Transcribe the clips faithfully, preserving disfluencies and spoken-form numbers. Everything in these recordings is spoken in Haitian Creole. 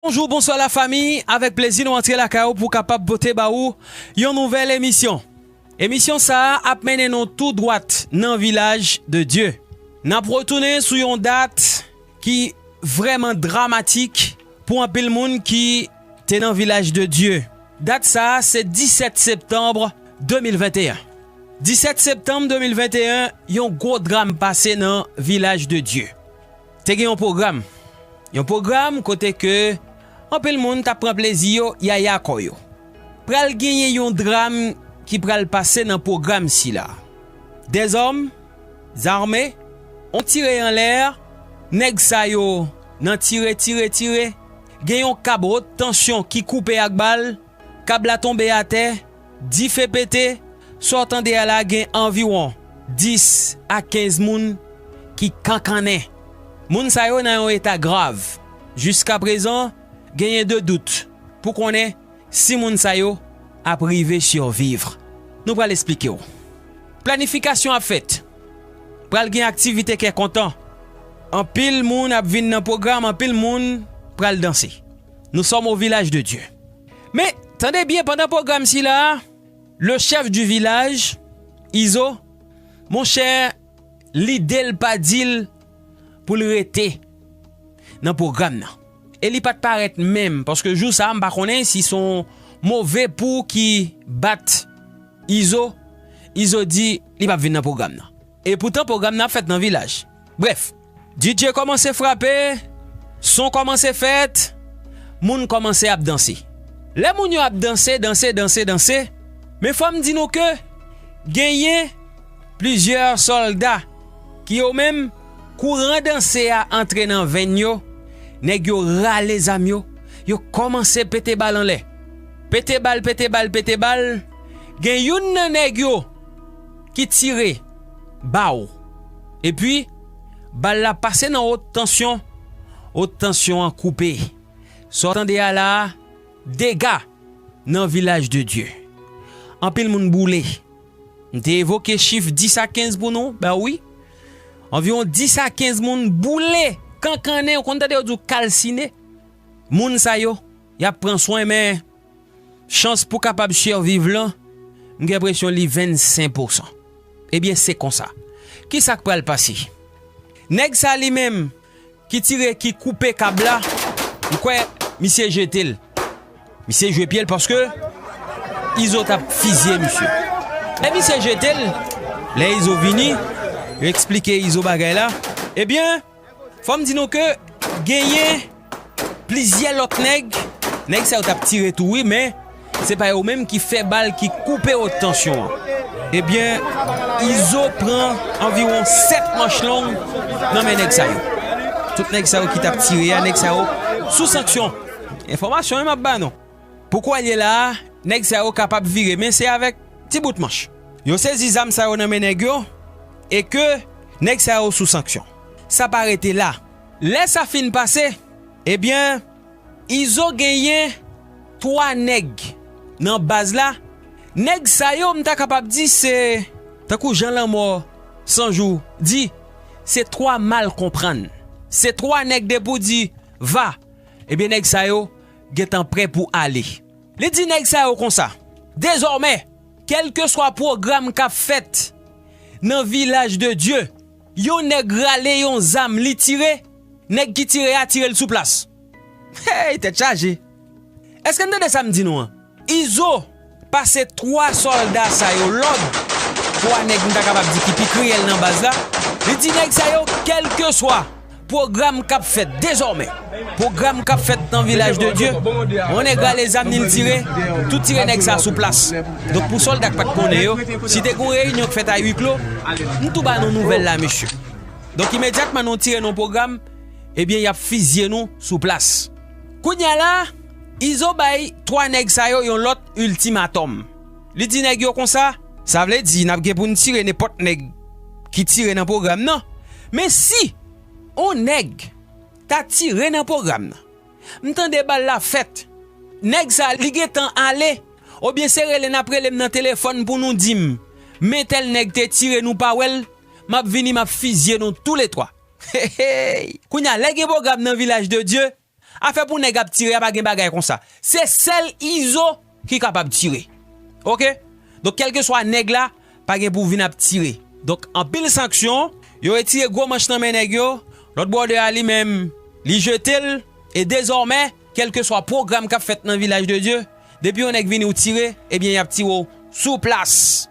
Bonjou, bonswa lafanmi, avèk plezi nou antre lakay ou pou kapab pote ba ou yon nouvèl emisyon. Emisyon sa a ap mennen nou tou dwat nan Vilaj de Dye. N ap retounen sou yon dat ki vrèman dramatik pou anpil moun ki te nan Vilaj de Dye. Dat sa a se disèt septanm de mil venteyen. Disèt septanm de mil venteyen, yon gwo dram pase nan Vilaj de Dye. Te gen yon pwogram. Yon pwogram kote ke anpil moun t ap pran plezi yo, yaya kò yo. Pral genyen yon dram ki pral pase nan pwogram sila. Dèzòm, zame, on tire anlè, nèg sa yo nan tire, tire, tire. Gen yon kab wot tansyon ki koupe ak bal, kab la tonbe atè, dife pete, sa w tande a la gen anviwon dis a kenz moun ki kankannen. Moun sa yo nan yon eta grav. Jiskaprezan, genyen de dout pou konnen si moun sa yo ap rive siviv. Nou pral esplike w. Planifikasyon ap fèt. Pral gen aktivite kè kontan. Anpil moun ap vin nan pwogram, anpil moun pral danse. Nous sommes au Village de Dieu. Men, tande byen, pandan pwogram sila a, le chef du village, Izo, monchè, lide l pa di l pou l rete nan pwogram nan. E li pa t parèt menm, paske jou sa a, m pa konnen si se yon move pou ki bat Izo, Izo di li p ap vin nan pwogram nan. E poutan, pwogram nan ap fèt nan vilaj. Brèf, D J kòmanse frape, son kòmanse fèt, moun kòmanse ap danse. Lè moun yo ap danse, danse, danse, danse, men fò m di nou ke genyen plizyè sòlda ki yo menm, kouran danse a antre nan venn yo, nèg yo rale zam yo, yo kòmanse pete bal anlè. Pete bal, pete bal, pete bal. Gen youn nan nèg yo ki tire ba w. Epi, bal la pase nan wot tansyon. Wot tansyon an koupe. Sa w tande a la a, dega nan Vilaj de Dye. Anpil moun boule. M te evoke chif dis a kenz pou nou, ben wi. Anviwon dis a kenz moun boule, kankannen, ou konn tande yo di w kalsine. Moun sa yo, y ap pran swen, men chans pou kapab siviv lan, m gen enpresyon li vennsenk pousan. Ebyen, se konsa. Kisa k pral pase? Nèg sa li menm, ki tire, ki koupe kab la, m kwè misye jete l. Misye jwe pye l paske Izo t ap fizye misye. Lè misye jete l, lè Izo vini, yo eksplike Izo bagay la. Ebyen, fò m di nou ke genyen plizyè lòt nèg, nèg sa yo t ap tire tou wi, men se pa yo menm ki fè bal ki koupe wot tansyon an. Ebyen, Izo pran anviwon sèt manch long nan men nèg sa yo. Tout nèg sa yo ki t ap tire a, nèg sa yo sou sanksyon. Enfòmasyon wi m ap ba nou. Pou kounye a la a, nèg sa yo kapab vire, men se avèk ti bout manch. Yo sezi zam sa yo nan men nèg yo, e ke nèg sa yo sou sanksyon. Sa pa rete la. Lè sa fin pase, ebyen, Izo genyen twa nèg nan baz la. Nèg sa yo, m ta kapab di se, tankou jan Lanmò San Jou di, se twa mal konprann. Se twa nèg depi w di va, ebyen, nèg sa yo gentan prè pou ale. Li di nèg sa yo konsa, dezòmè, kèlkeswa pwogram k ap fèt nan Vilaj de Dye, yon nèg rale yon zam, li tire, nèg ki tire a tire l sou plas. Hey, tèt chaje! Èske n tande sa m di nou an? Izo pase twa sòlda sa yo lòd, twa nèg m ta kapab di ki pi kriyèl nan baz la, li di nèg sa yo, kèlkeswa pwogram k ap fèt dezòmè, pwogram k ap fèt nan Vilaj de Dye, yon nèg rale zam li, l tire, tou tire nèg sa sou plas. Donk, pou sòlda k pa t konnen yo, si te gen yon reyinyon k fèt a wi klo, m tou ba nou nouvèl la, mesye. Donk, imedyatman nou tire nan pwogram, ebyen, y ap fizye nou sou plas. Kounye a la, Izo bay twa nèg sa yo yon lòt iltimatòm. Li di nèg yo konsa, sa vle di n ap gen pou n tire nenpòt nèg ki tire nan pwogram nan. Men si yon nèg ta tire nan pwogram nan, m tande bal la fèt, nèg sa li gentan ale, oubyen se rele n ap rele m nan telefòn pou nou di m, men tèl nèg te tire, nou pa wè l, m ap vini, m ap fizye nou toulètwa. Hey, hey! Kounye a, lè gen pwogram nan Vilaj de Dye, Afè pou nèg ap tire a, pa gen bagay konsa. Se sèl Izo ki kapab tire. Oke? Donk, kèlkeswa nèg la, pa gen pou vin ap tire. Donk, anpil sanksyon, yo retire gwo manch nan men nèg yo, lòt brother a li menm, li jete l, e dezòmè, kèlkeswa pwogram k ap fèt nan Vilaj de Dye, depi yon nèg vini ou tire, ebyen, y ap tire w sou plas.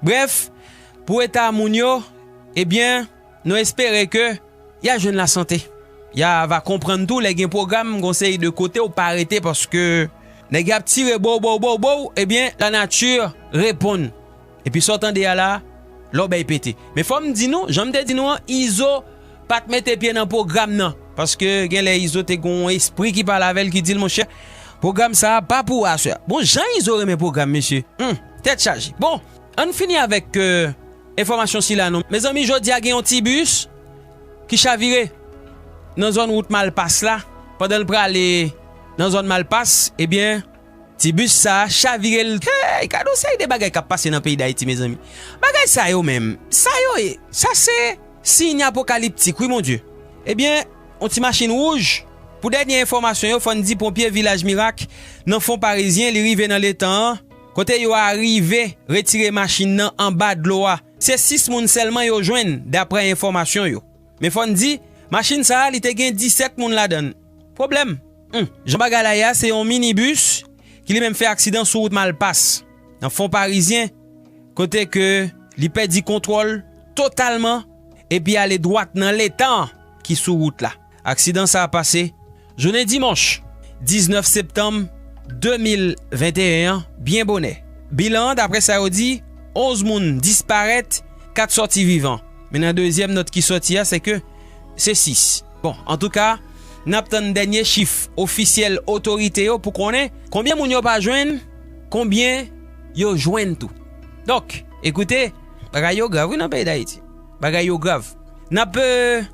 Brèf, pou eta moun yo, ebyen, nou espere ke y a jwenn lasante. Y a va konprann tou lè gen pwogram, gon seri de kote ou pa rete paske nèg y ap tire bow, bow, bow, bow, ebyen, lanati reponn. Epi sa w tande a la, lòbèy pete. Men fò m di nou, jan m te di nou an, Izo pa t mete pye nan pwogram nan. Paske genlè Izo te gen yon espri ki pale avè l ki di l, monchè, pwogram sa a pa pou aswè a. Bon, jan Izo renmen pwogram, mesye. Hum, tèt chaje. Bon, ann fini avèk euh, enfòmasyon sila non. Mezanmi, jodi a gen yon ti bis ki chavire nan zòn wout Malpas la. Pandan l prale nan zòn Malpas, ebyen, ti bis sa a chavire l. Hey, gade yon seri de bagay k ap pase nan peyi Dayiti, mezanmi. Bagay sa yo menm, sa yo ye? Sa se siy apokaliptik, wi, Bondye. Ebyen, yon ti machin wouj. Pou dènye enfòmasyon yo, fò n di ponpye Vilaj Mirak nan Fon Parizyen, li rive nan letan an, kote yo arive retire machin nan anba dlo a. Se sis moun sèlman yo jwenn, daprè enfòmasyon yo. Men fò n di, machin sa a, li te gen disèt moun ladan l. Pwoblèm. Hum, jan bagay la ye a, se yon minibis ki li menm fè aksidan sou wout Malpas, nan Fon Parizyen, kote ke li pèdi kontwòl totalman epi ale dwat nan letan ki sou wout la. Aksidan sa a pase jounen dimanch diznèf septanm de mil venteyen an, byen bonè. Bilan an, daprè sa yo di, onz moun disparèt, kat sòti vivan. Men nan dezyèm nòt ki sòti a, se ke se sis. Bon, antouka, n ap tann dènye chif ofisyèl otorite yo pou konnen konbyen moun yo pa jwenn, konbyen yo jwenn tou. Donk, ekoute, bagay yo grav, wi, nan peyi Dayiti. Bagay yo grav. N ap, euh,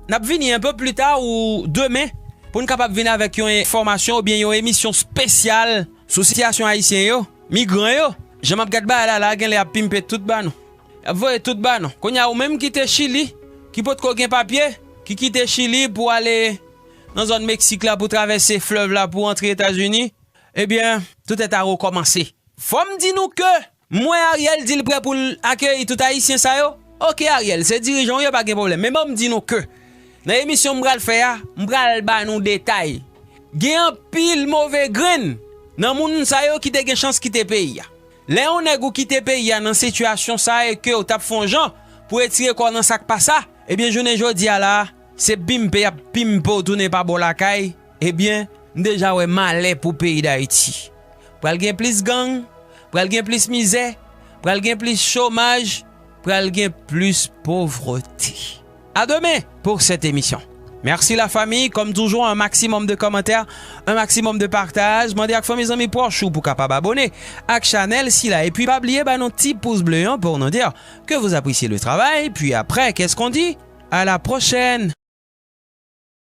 n ap vini enpe pli ta ou demen pou n kapab vin avèk yon enfòmasyon oubyen yon emisyon espesyal sou sitiyasyon ayisyen yo, migran yo. Jan m ap gad bagay la, la, genlè y ap pimpe tout ba nou. Y ap voye tout ba nou. Kounye a, ou menm ki te Chili, ki potko gen papye, ki kite Chili pou ale nan zòn Meksik la, pou travèse flèv la, pou antre Etazini, ebyen, tout est à recommencer. Fò m di nou ke m wè Ariel di l prè pou l akeyi tout Ayisyen sa yo. Oke, Ariel, se dirijan w ye, pa gen pwoblèm. Men ban m di nou ke nan emisyon m pral fè a, m pral ba nou detay. Gen anpil move grenn nan moun sa yo ki te gen chans kite peyi a. Lè yon nèg ou kite peyi a nan sitiyasyon sa a e ke w t ap fè yon jan pou retire kò w nan sa k pa sa, ebyen, jounen jodi a la, se pimpe y ap pimpe w tounen pa bò lakay, ebyen, m deja wè malè pou peyi Dayiti. Pral gen plis gang, pral gen plis mizè, pral gen plis chomaj, pral gen plis povrete. À demain pour cette émission. Merci la famille, comme toujours, un maximum de commentaires, un maximum de partage. Mande ak fanmi, zanmi, pwòch ou pou kapab abone ak chanèl sila. Epi pa bliye ba nou ti pous ble an pou nou di ke vous appréciez le travail. Puis après, qu'est-ce qu'on dit? À la prochaine.